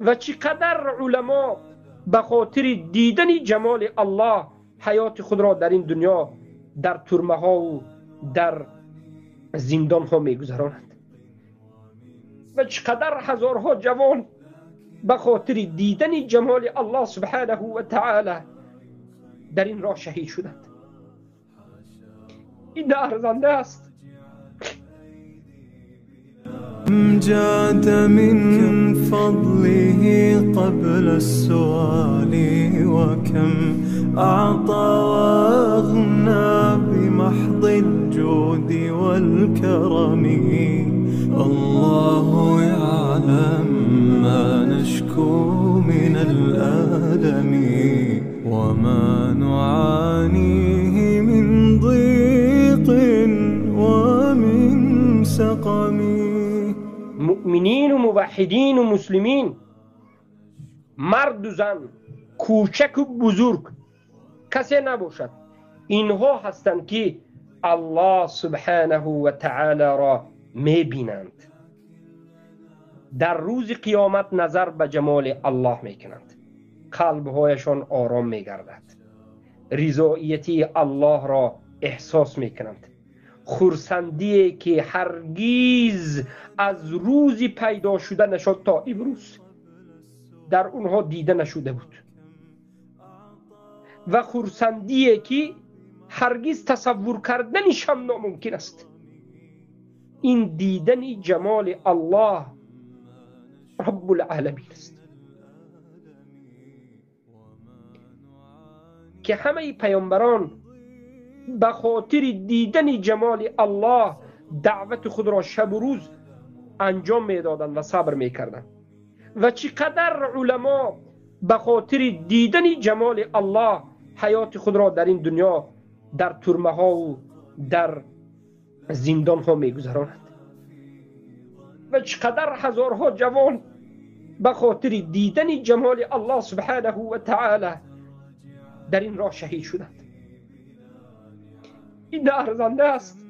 و چقدر علما به خاطر دیدن جمال الله حیات خود را در این دنیا در ترمه ها و در زندان ها میگذرانند. و چقدر هزارها جوان به خاطر دیدن جمال الله سبحانه و تعالی در این راه شهید شدند. این ارزنده است. جاد من فضله قبل السؤال وكم أعطى وأغنى بمحض الجود والكرم. الله يعلم ما نشكو من الآلم وما نعانيه من ضيق ومن سقم. مؤمنین و موحدین و مسلمین، مرد و زن، کوچک و بزرگ، کسی نباشد، اینها هستند که الله سبحانه و تعالی را میبینند. در روز قیامت نظر به جمال الله میکنند، قلبهایشان آرام میگردد، رضایتی الله را احساس میکنند، خرسندی که هرگیز از روز پیدا شده نشد تا امروز در اونها دیده نشده بود، و خرسندی که هرگیز تصور کردنش هم ناممکن است. این دیدن جمال الله رب العالمین است که همه پیامبران به خاطر دیدن جمال الله دعوت خود را شب و روز انجام میدادند و صبر میکردند. و چقدر علما به خاطر دیدن جمال الله حیات خود را در این دنیا در ترمه ها و در زندان ها میگذرانند. و چقدر هزارها جوان به خاطر دیدن جمال الله سبحانه و تعالی در این راه شهید شدند. این ارزنده است.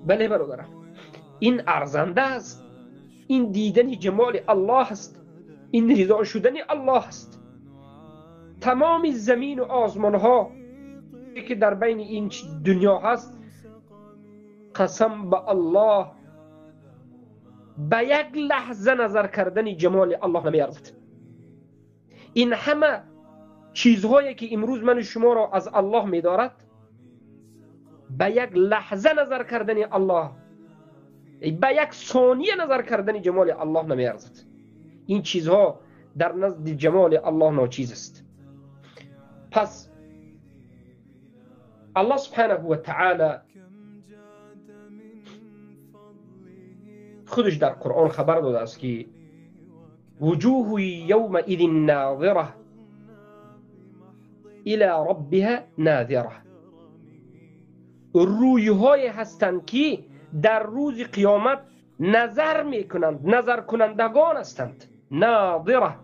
بله برادرم، این ارزنده است. این دیدن جمال الله است، این رضا شدن الله است. تمام زمین و آسمان ها که در بین این دنیا هست، قسم به الله به یک لحظه نظر کردن جمال الله نمی ارزد. این همه چیزهایی که امروز من شما را از الله می دارد، به یک لحظه نظر کردن الله، به یک ثانیه نظر کردن جمال الله نمی ارزد. این چیزها در نزد جمال الله ناچیز است. پس الله سبحانه و تعالی خودش در قرآن خبر داده است که وجوه یومئذ ناظره الى ربها ناظره. رویهای هستند که در روز قیامت نظر میکنند، نظر کنندگان هستند. ناظره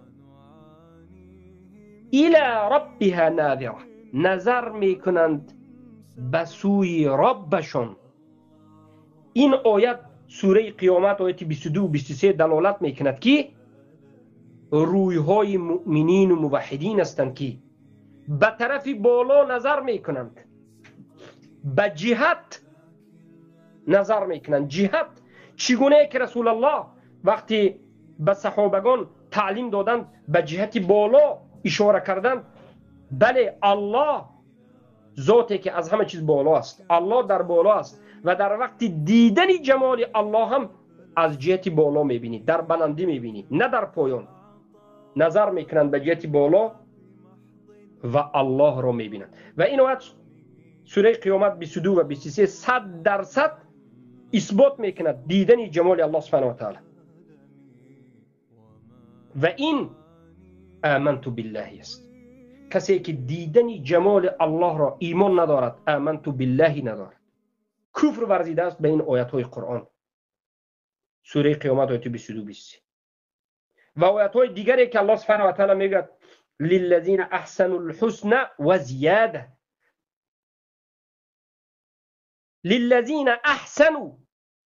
الى ربها ناظره، نظر میکنند به سوی ربشان. این آیت سوره قیامت آیت 22 و 23 دلالت میکند که رویهای مؤمنین و موحدین هستند که به طرف بالا نظر میکنند، به جهت نظر میکنند. جهت چگونه که رسول الله وقتی به صحابگان تعلیم دادند به جهت بالا اشاره کردند. بله، الله ذاتی که از همه چیز بالا است، الله در بالا است و در وقت دیدن جمال الله هم از جهت بالا میبینی، در بلندی میبینی، نه در پایان. نظر میکنند به جهت بالا و الله را میبینند. و این آیت سوره قیامت 22 و 23 100% اثبات میکند دیدن جمال الله سبحانه و تعالی. و این آمنت بالله است. کسی که دیدن جمال الله را ایمان ندارد، آمنت بالله ندارد، کفر ورزیده است به این آیت های قرآن. سوره قیامت آیت 22 23. و آیت های دیگری که الله سبحانه و تعالی میگه للذین احسنوا الحسنى و زیاده. للذین احسنوا،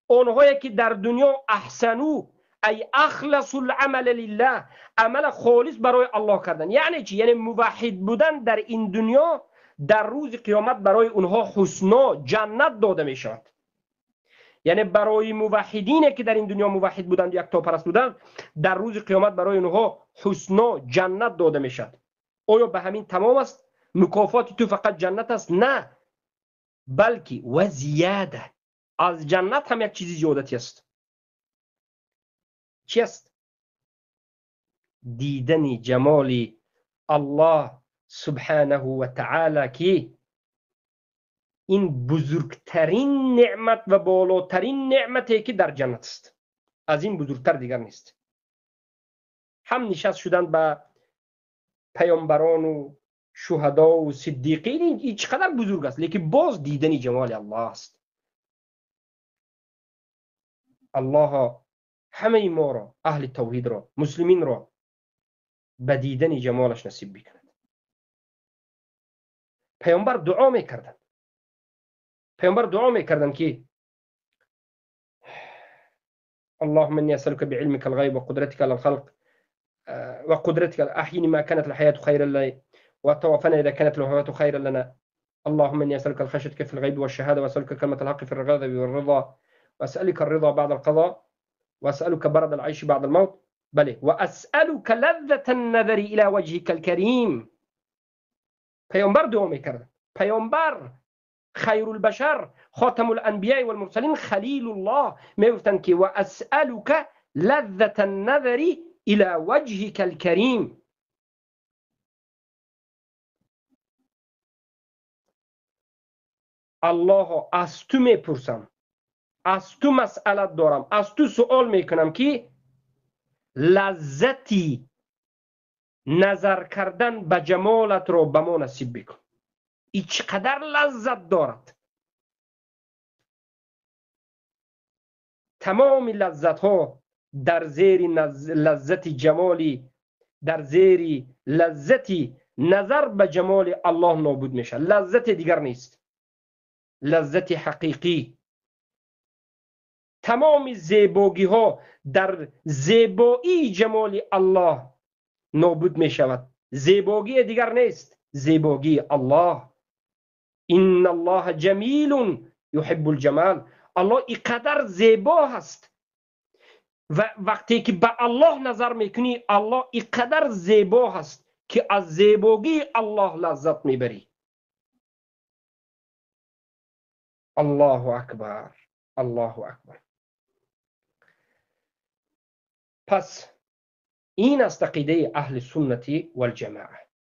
آنهایی که در دنیا احسنوا ای اخلصوا العمل لله، عمل خالص برای الله کردن. یعنی چی؟ یعنی موحد بودن در این دنیا، در روز قیامت برای اونها حسنا جنت داده می شود. یعنی برای موحدین که در این دنیا موحد بودند، یکتاپرست بودند، در روز قیامت برای اونها حسنا جنت داده می شود. آیا به همین تمام است؟ مکافات تو فقط جنت است؟ نه، بلکه و زیاده، از جنت هم یک چیزی زیادتی است. چی است؟ دیدن جمال الله سبحانه و تعالی که این بزرگترین نعمت و بالاترین نعمتی که در جنت است، از این بزرگتر دیگر نیست. هم نشست شدن به پیامبران و شهدا و صدیقین این چقدر بزرگ است، لیکن باز دیدن جمال الله است. الله همه ما را، اهل توحید را، مسلمین را به دیدن جمالش نصیب بکند. پیامبر دعا میکردند، پیامبر دعا میکردند که اللهم اني اسالك بعلمك الغيب وقدرتك على الخلق وقدرتك احيني ما كانت الحياة خيرا لي وتوفنا اذا كانت الوفاة خيرا لنا. اللهم اني اسالك الخشية في الغيب والشهادة واسالك كلمة الحق في الغضب والرضا واسالك الرضا بعد القضاء واسالك برد العيش بعد الموت، بله واسالك لذة النظر الى وجهك الكريم. پیامبر دعا میکرد، پیامبر خیر البشر خاتم الانبیاء والمرسلین خلیل الله میگفتند که و اسالک لذة النظر الى وجهك الكريم. الله از تو میپرسم، از تو مسئله دارم، از تو سوال میکنم که لذتی نظر کردن به جمالت رو به ما نصیب بکن. این چقدر لذت دارد. تمام لذت ها در زیر لذت جمالی، در زیر لذتی نظر به جمال الله نابود میشه. لذت دیگر نیست، لذت حقیقی. تمام زیبایی ها در زیبایی جمال الله نابود می شود. زیبایی دیگر نیست، زیبایی الله. ان الله جمیل یحب الجمال. الله اینقدر زیبا هست و وقتی که به الله نظر میکنی، الله اینقدر زیبا هست که از زیبایی الله لذت میبری. الله اکبر، الله اکبر. پس این است عقیده اهل سنت والجماعه.